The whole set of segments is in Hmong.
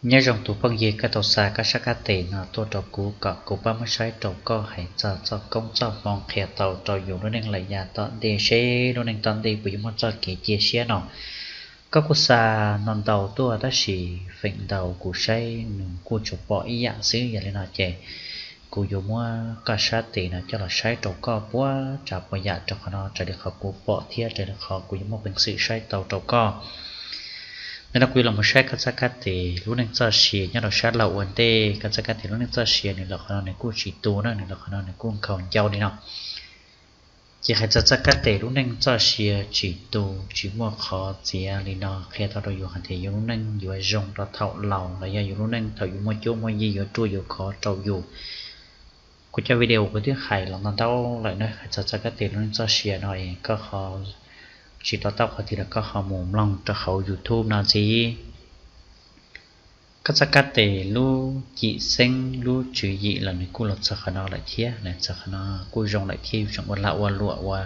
Nyob zoo tus phooj ywg, koj tau xa kab sab kab tes no tuaj rau kuv kom kuv pab muab saib rau koj hais txog txoj koob txoj hmoov qhia tau rau yus lub neej lawm yav tom ntej seb lub neej tom ntej puas yuav muaj txoj kev cia siab no. Koj kuj xa no ntau tuaj tab sis feem ntau kuv saib nws kuj tsuas pom ib yam xwb, yog li no ces kuv yuav muab koj sab tes no coj los saib rau koj puab tsav puas yam rau qhov no raws li qhov kuv pom thiab raws li qhov kuv yuav muaj peev xwm saib tau rau koj. Ntawm no kuv yuav los mus saib koj txoj kab tes lub neej txoj sia nyob rau sab laug ua ntej. Koj txoj kab tes lub neej txoj sia nws los qhov no nws kuj tsis tu na, nws los qhov no nws kuj nkhaus ncau li no. Ces hais txog txoj kab tes lub neej txoj sia tsis tu tsis muaj qhov txiav li no qhia tau rau yus hais tias yus lub neej yuav zoo rau thaum laus los yog yus lub neej thaum yus muaj cuab muaj yig yuav ruaj yuav khov rau yus. Kuv cov video kuv twb hais los ntau ntau lawm na, hais txog txoj kab tes lub neej txoj sia no es koj ho tsis to taub qhov twg los koj ho mus mloog rau hauv YouTube no ntxiv. Koj txoj kab tes lub cim xeeb lub tswv yim los nws kuj los txog qhov no lawm thiab, txog qhov no kuj zoo lawm thiab, yus tseem ua lag ua luam ua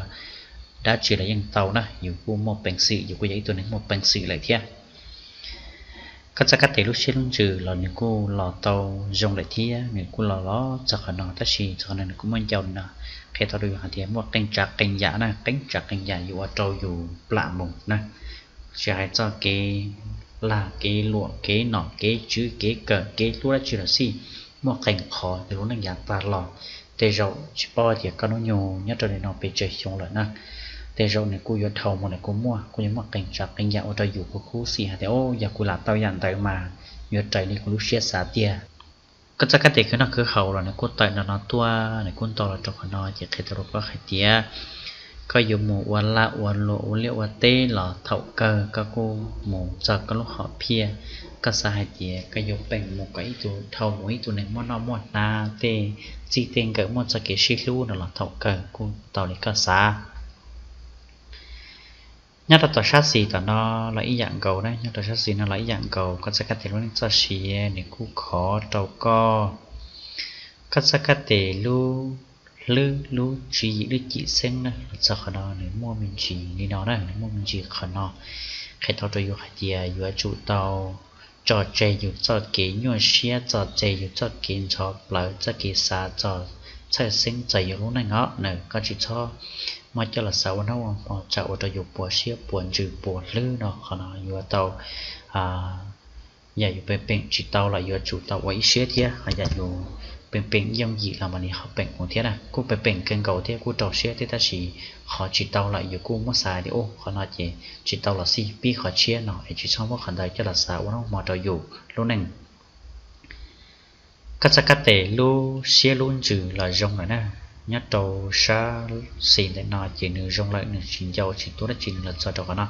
dab tsi los yeej tau na, yus kuj muaj peev xwm, yus kuj yog ib tug neeg muaj peev xwm lawm thiab. Koj txoj kab tes lub siab lub ntsws los nws kuj los tau zoo lawm thiab, nws kuj los los txog qhov no tab sis txog qhov no nws kuj muaj ncau no qhia tau rau yus hais tias muaj qee tsav qee yam na, qee tsav qee yam yuav ua rau yus plam mus na. Tsis hais txoj kev lag kev luam kev nom kev tswv kev kawm kev hlub dab tsi los xij, muaj qee qhov yus lub neej yav tag los tej zaum tsis paub tias koj hnub nyoog nyob rau li no pes tsawg xyoo lawm na, tej zaum nws kuj yuav dhau mus nws kuj muaj, kuj yuav muaj qee tsav qee yam ua rau yus kuj khuv xim hais tias, o, yog kuv lam tau yam ntawd mas yuav raws li kuv lub siab xav tiag. Koj txoj kab tes khwv noj khwv haus los nws kuj tawm no no tuaj, nws kuj ntau los rau qhov no ces qhia tau rau koj hais tias koj yuav mus ua laj ua luam ua liaj ua teb los thaum kawg koj kuj mus txog koj lub hom phiaj. Koj xav hais tias koj yuav peem mus kom ib tug dhau mus ib tug neeg muaj noj muaj hnav tej txij tej nkawm muaj txoj kev sib hlub no los thaum kawg kuj tau li koj xav. Nyob rau tom sab xis tom no los ib yam nkaus na, nyob rau sab xis no los ib yam nkaus, koj txoj kab tes lub neej txoj sia nws kuj khov rau koj. Koj txoj kab tes lub hlwb lub tswv yim lub cim xeeb na los txog qhov no nws muaj me ntsis li no na, nws muaj me ntsis qhov no qhia tau rau yus hais tias yuav tsum tau tso tseg yus txoj kev nyuaj siab, tso tseg yus txoj kev ntxhov plawv, txoj kev xav txog txhawj xeeb txog yus lub neej os na. Koj tsis txhob muab coj los xav ua hnub ua hmo tsam ua rau yus puas siab puas ntsws puas hlwb no. Qhov no yuav tau, yam yus peem peem tsis tau los yuav tsum tau ua ib siab thiab, ho yam yus peem peem yooj yim los mam li ho peem mus thiab na. Kuj peem peem kawg nkaus thiab kuj rau siab thiab tab sis qhov tsis tau lawm yus kuj muab xav tias, u, qhov no ces tsis tau los xij, pib qhov tshiab no es tsis txhob muab qhov ntawd coj los xav ua hnub ua hmo rau yus lub neej. Koj txoj kab tes lub siab lub ntsws los zoo lawm na. Nyob rau sab xis ntawm no ces nws zoo lawm, nws tsis ncau tsis tuab dab tsi, nws los txog rau qhov no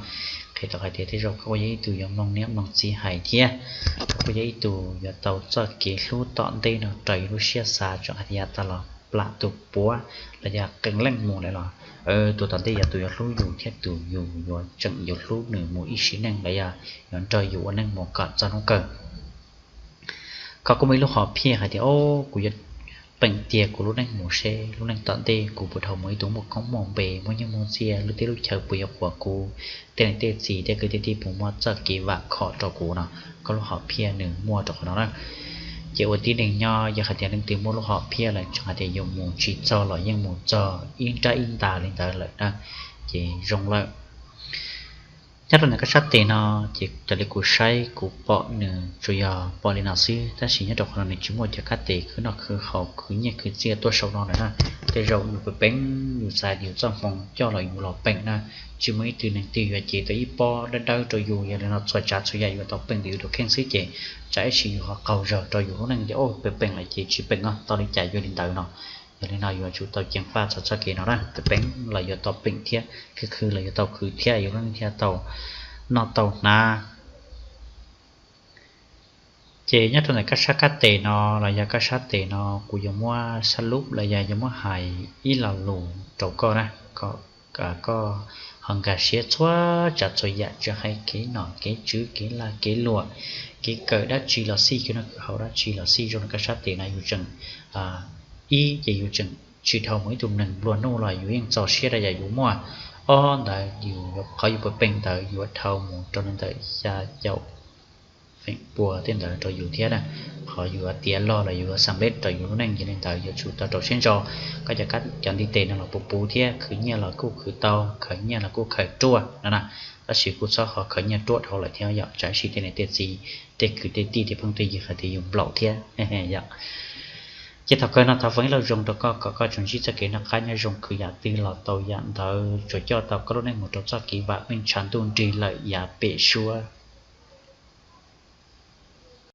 qhia tau hais tias tej zaum koj kuj yog ib tug yuav mloog niam mloog txiv hais thiab, koj kuj yog ib tug yuav tau txoj kev hlub tom ntej no raws yus lub siab xav, tseem hais tias yav tag los plam tus puav los yog qee leej mus lawm los tus tom ntej yog tus yuav hlub yus thiab tus yus yuav tseem yuav hlub nws mus ib sim neej los yog yuav nrog yus ua neej mus kom txog hnub kawg. Koj kuj muaj ib lub hom phiaj hais tias, o, kuv yuav peem tiag kuv lub neej mus seb lub neej tom ntej kuv puas dhau mus ib tug muaj koob muaj npe muaj nyiaj muaj txiaj, lub teb lub chaw puas yuav qhuas kuv, tej niam tej txiv tej kwv tej tij puas muaj txoj kev vam khom rau kuv no. Koj lub hom phiaj nws muaj rau qhov no na. Ces ua tib neeg nyob yog hais tias leej twg muaj lub hom phiaj lawm tseem hais tias yuav mus tsis txog los yeej mus txog ib nrab ib ntas li ntawd lawm na, ces zoo lawm. Nyob rau ntawm koj sab tes no ces raws li kuv saib kuv pom nws tsuas yog pom li no xwb, tab sis nyob rau qhov no nws tsis muaj cov kab tes khwv noj khwv haus khwv nyiaj khwv txiaj tuaj saum no lawm na. Tej zaum yus peem peem yus xav yus txoj hmoo coj los yus los peem na, tsis muaj ib tug neeg twg yuav cev tau ib pob dawb dawb rau yus. Yog li no txhua tsav txhua yam yuav tau peem ntawm yus tus kheej xwb ces tsam ib sim yus ho qaug zog rau yus lub neej tias, o, peem peem lawm ces tsis peem os, tau li cas yuav li ntawd no. Yog li no yuav tsum tau ceev faj txog txoj kev no na, peem peem los yuav tau peem thiab, khwv khwv los yuav tau khwv thiab, yus lub neej thiaj tau noj tau hnav. Ces nyob rau ntawm koj sab kab tes no los yog koj sab tes no kuv yuav muab sab lub los yog yuav muab hais ib lo lus rau koj na, kom koj ho nkag siab txhua tsav txhua yam, tsis hais kev nom kev tswv kev lag kev luam, kev kawm dab tsi los xij, kev noj kev haus dab tsi los xij, zoo li koj sab tes no yus tseem, ib ces yus tseem tsis dhau mus ib tug neeg nplua nuj los yus yeej txaus siab rau yam yus muaj. Ob ntawd yus qhov yus peem peem ntawd yuav dhau mus rau li ntawm xya caum feem pua tej ntawd rau yus thiab na. Qhov yus tiav log los yus xam lej rau yus lub neej yog li ntawd yuav tsum tau rau siab ntso. Koj cov kab cov ntiv tes no los puv puv thiab, khwv nyiaj los kuj khwv tau, khaws nyiaj los kuj khaws ruaj no na. Tab sis kuj txhob ho khaws nyiaj ruaj dhau lawm thiab yom, tsam ib sim tej niam tej txiv, tej kwv tej tij tej phooj tej ywg hais tias yus nplaum thiab yom. Ces thaum kawg no thov foom ib lo zoo rau koj kom koj tsuas ntsib txoj kev noj qab nyob zoo, khwv yam twg los tau yam ntawd, tsuas coj tau koj lub neej mus rau txoj kev vam meej, tshav ntuj nrig lawm yav pem suab.